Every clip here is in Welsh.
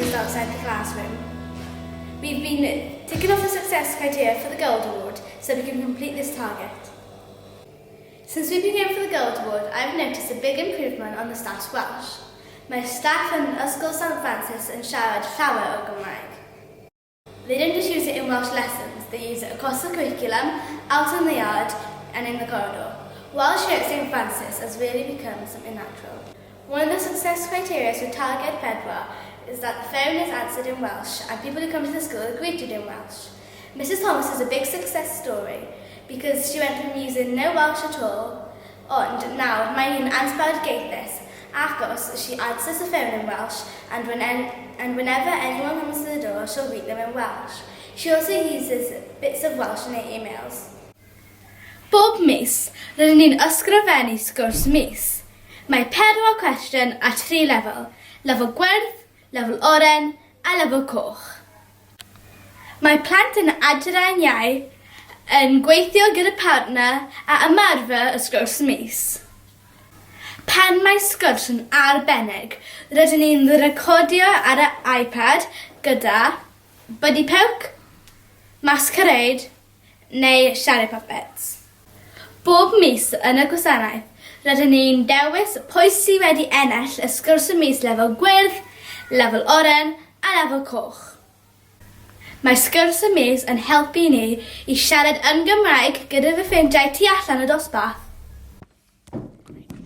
used outside the classroom. We've been ticking off the success criteria for the Gold Award so we can complete this target. Since we've been going for the Gold Award, I've noticed a big improvement on the staff's Welsh. Mae staff yn Ysgol St Francis yn siarad llawer o Gymraeg. They don't just use it in Welsh lessons, they use it across the curriculum, out in the yard and in the corridor. Welsh here at St Francis has really become something natural. One of the success criteria for Targed Pedwar is that the phone is answered in Welsh and people who come to the school are greeted in Welsh. Mrs Thomas is a big success story because she went from using no Welsh at all ond nawr mae hi'n ansbawdgaethus achos she answers the phone in Welsh and, when and whenever anyone comes to the door she'll greet them in Welsh. She also uses bits of Welsh in her emails. Bob mis, rydyn ni'n ysgrifennu sgwrs mis. Mae pedwar cwestiwn a tri lefel, lefel gwyrdd, lefel oren a lefel coch. Mae plant yn adran iau yn gweithio gyda partner a ymarfer y sgwrs mis. Pan mae sgwrs yn arbennig, rydyn ni'n recordio ar y iPad gyda Buddy Poke, Masquerade neu Shadow Puppets. Bob mis yn y gwasanaeth, rydyn ni'n dewis pwy sydd wedi ennill y sgwrs y mis lefel gwyrdd, lefel oren a lefel coch. Mae sgwrs y mis yn helpu ni i siarad yn Gymraeg gyda fy ffrindiau tu allan y dosbarth.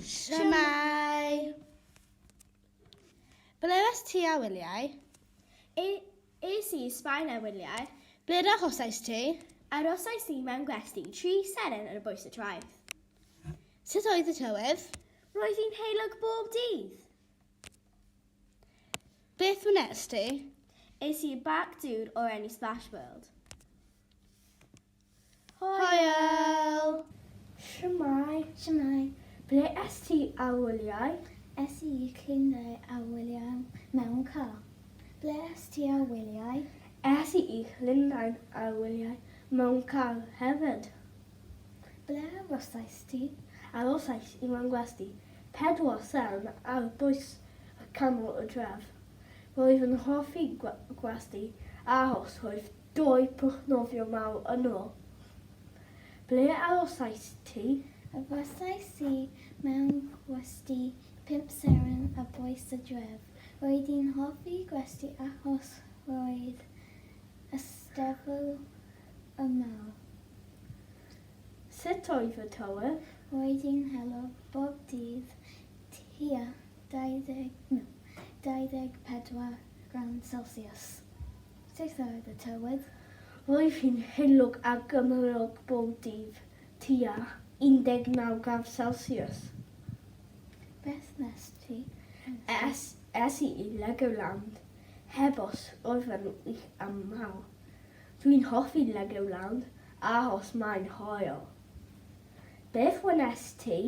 Shwmae! Ble est ti ar wyliau? E, es i i Sbaen ar wyliau. Ble arhosais ti? Arhosais i mewn gwesty tri seren ar bwys y traeth. Sut oedd y tywydd? Roedd hi'n heulog bob dydd. Beth wnes ti? Es i i barc dŵr o'r enw Splash World. Hwyl! Shwmae? Shwmae. Ble est ti ar wyliau? Es i i Llundain ar wyliau mewn car. Ble est ti ar wyliau? Es i i Llundain ar wyliau mewn car hefyd. Ble arhosais ti? Arhosais i mewn gwesty pedwar seren ar bwys y canol y dref. Roedd yn hoffi gwesty achos roedd dwy pwll nofio mawr yno. Ble arhosais ti? Arhosais i mewn gwesty pump seren ar bwys y dref. Roedd hi'n hoffi gwesty achos roedd ystafell y mawr. Sut oedd y tywydd? Roedd hi'n heulog bob dydd tua 20, no, 24 gradd Celsius. Sut oedd y tywydd? Roedd hi'n heulog a gymylog bob dydd, tua 19 gradd Celsius. Beth wnes ti? Es, es i i Legoland. Heb os roedd yn wych a mawr. Dwi'n hoffi Legoland achos mae'n hwyl. Beth wnes ti?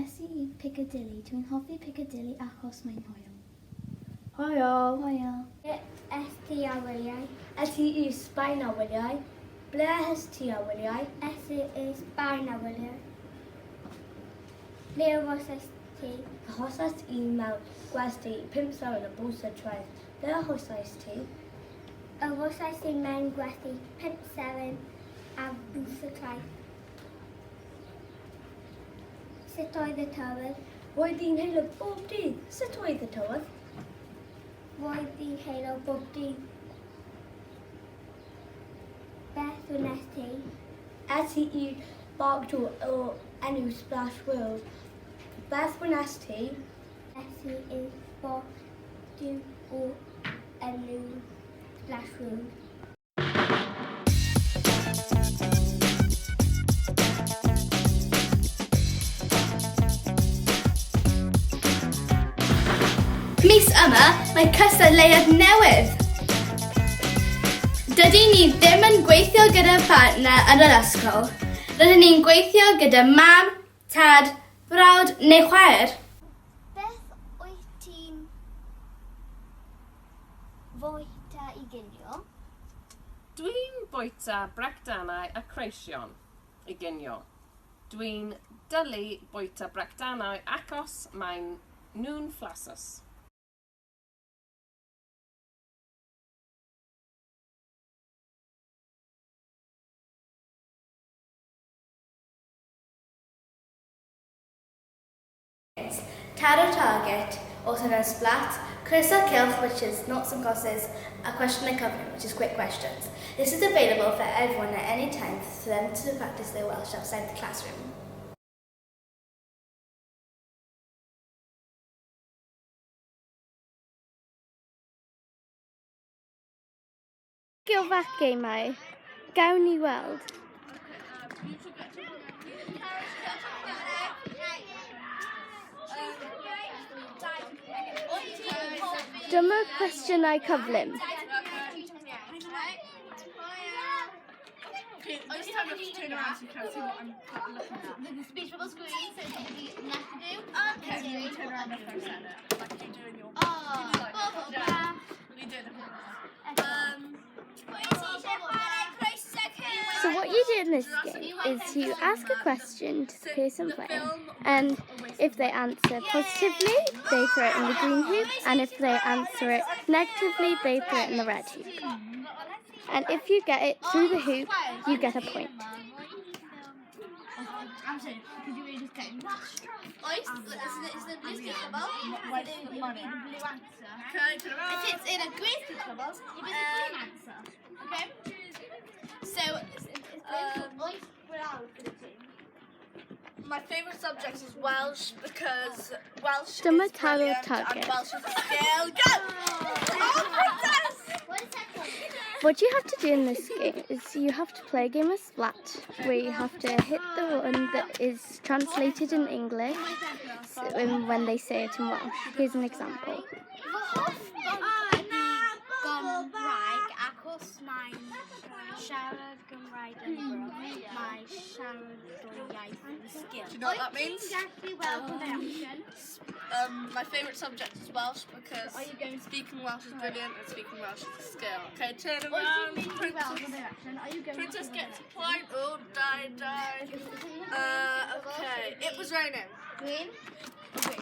Es i i Piccadilly. Dwi'n hoffi Piccadilly achos mae'n hwyl. Hwyl! Hwyl. Ble est ti ar wyliau? Es i i Sbaen ar wyliau. Ble est ti ar wyliau? Es i i Sbaen ar wyliau. Ble arhosais ti? Arhosais i mewn gwesty pump seren ar bwys y traeth. Ble arhosais ti? Arhosais i mewn gwesty pump seren ar bwys y traeth. Sut oedd y tywydd? Roedd hi'n heulog bob dydd. Sut oedd y tywydd? Roedd hi'n heulog bob dydd. Beth wnes ti? Es i i barc dŵr o enw Splash World. Beth wnes ti? Es i i barc dŵr o enw Splash World. Mis yma, mae cystadleuaeth newydd. Dydyn ni ddim yn gweithio gyda partner yn yr ysgol. Rydyn ni'n gweithio gyda mam, tad, brawd neu chwaer. Beth wyt ti'n fwyta i ginio? Dwi'n bwyta brechdanau a creision i ginio. Dwi'n dwlu bwyta brechdanau achos maen nhw'n flasus. Taro Target, also known as Splat, Croeso Cylch, which is noughts and crosses, a question and covering, which is quick questions. This is available for everyone at any time for them to practice their Welsh outside the classroom. Gilfach gemau. Gawn ni weld. Dyma cwestiynau cyflym. So what you do in this game is you ask a question to the person playing, and if they answer positively, they throw it in the green hoop, and if they answer it negatively, they throw it in the red hoop. And if you get it through the hoop, you get a point. If it's in a green bubbles, you get the green answer. Okay? So, My favourite subject is Welsh because Welsh Dyma is Taro brilliant Target. and Welsh is a skill. Go! Oh, princess! What you have to do in this game is you have to play a game of Splat, where you have to hit the one that is translated in English when they say it in Welsh. Here's an example. Gymraeg achos mae'n siarad Gymraeg yn rhwng, mae siarad dwy iaith yn sgil. Do you know what that means? My favourite subject is Welsh because speaking Welsh is brilliant and speaking Welsh is a skill. Okay, turn around. Princess, princess gets a point. Oh, die, die. Okay, it was raining. Green.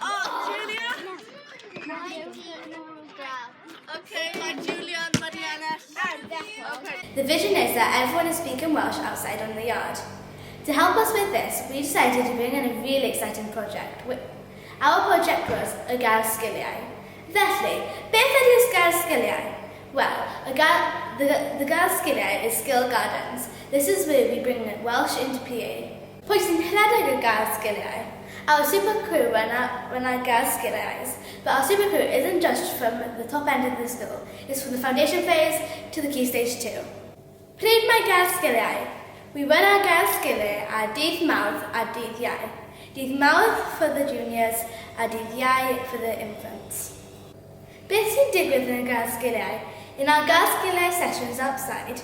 Oh, Julia. Okay, my Julia and Mariana. Okay. The vision is that everyone is speaking Welsh outside on the yard. To help us with this, we decided to bring in a really exciting project. Our project was y Gardd Sgiliau. Felly, beth ydy y Gardd Sgiliau? Well, the Gardd Sgiliau is Skill Gardens. This is where we bring Welsh into PE. Pwy sy'n rhedeg y Gardd Sgiliau? Our super crew run our Gardd Sgiliau, but our super crew isn't just from the top end of the school. It's from the foundation phase to the key stage 2. Pryd mae Gardd Sgiliau? We run our Gardd Sgiliau ar dydd Mawrth a dydd Iau. Dydd Mawrth for the juniors a dydd Iau for the infants. Beth sy'n digwydd yn y Gardd Sgiliau? In our Gardd Sgiliau sessions outside,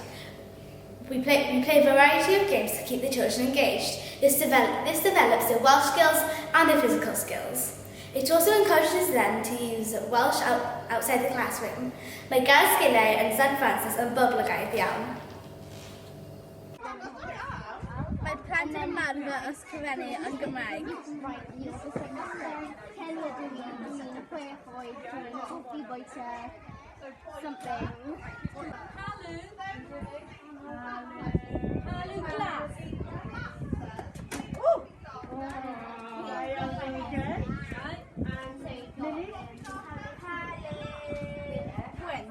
we play a variety of games to keep the children engaged. This develops their Welsh skills and their physical skills. It also encourages them to use Welsh outside the classroom. Mae Gardd Sgiliau yn St Francis yn boblogaidd iawn. Mae plant yn ymarfer ysgrifennu yn Gymraeg. Chwech oed, dwi'n hoffi bwyta something. Halu glas. Right, and Lily? Gwyn.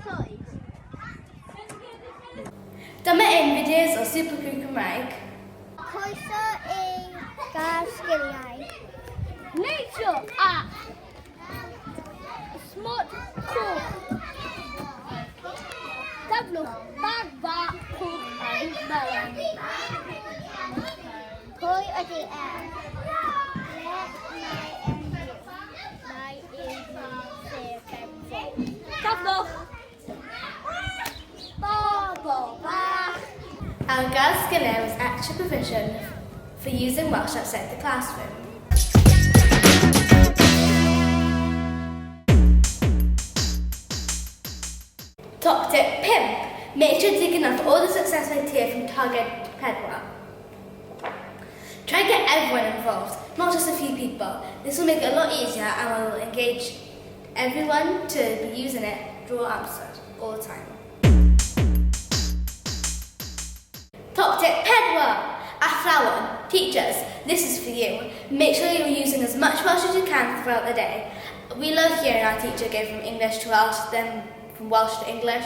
Llwyd. Dyma ein fideos o Super Crew Cymraeg. Croeso i Gardd Sgiliau. Nature a Smart Coch. Daflwch bag bach coch a melyn. Pwy ydy e? Ble mae e'n byw? Mae e'n byw Sir Benfro. Daflwch! Bobl bach. Our Gardd Sgiliau was extra provision for using Welsh outside the classroom. Top tip 5. Make sure to take enough all the success criteria from target 4. Try and get everyone involved, not just a few people. This will make it a lot easier and will engage everyone to be using it, draw answers all the time. Top tip pedwar! Athrawon, teachers, this is for you. Make sure you're using as much Welsh as you can throughout the day. We love hearing our teacher go from English to Welsh, then from Welsh to English.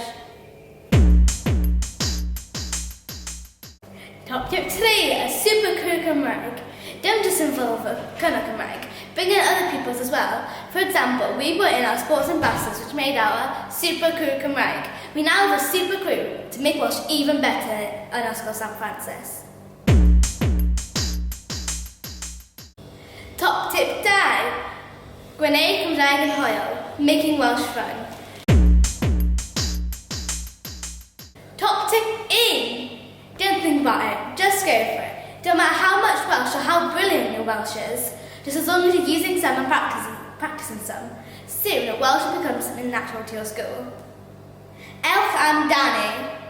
Top tip 3, a super crew Cymraeg. Don't just involve a Cyngor Cymraeg, bring in other pupils as well. For example, we brought in our sports ambassadors, which made our super crew Cymraeg. We now have a super crew to make Welsh even better yn Ysgol Sant Francis. Top tip 2. Gwneud Cymraeg yn hwyl, making Welsh fun. Top tip 1. Don't think about it, just go for it. Don't matter how much Welsh or how brilliant your Welsh is, just as long as you're using some and practicing some, soon Welsh will become something natural to your school. Ewch amdani.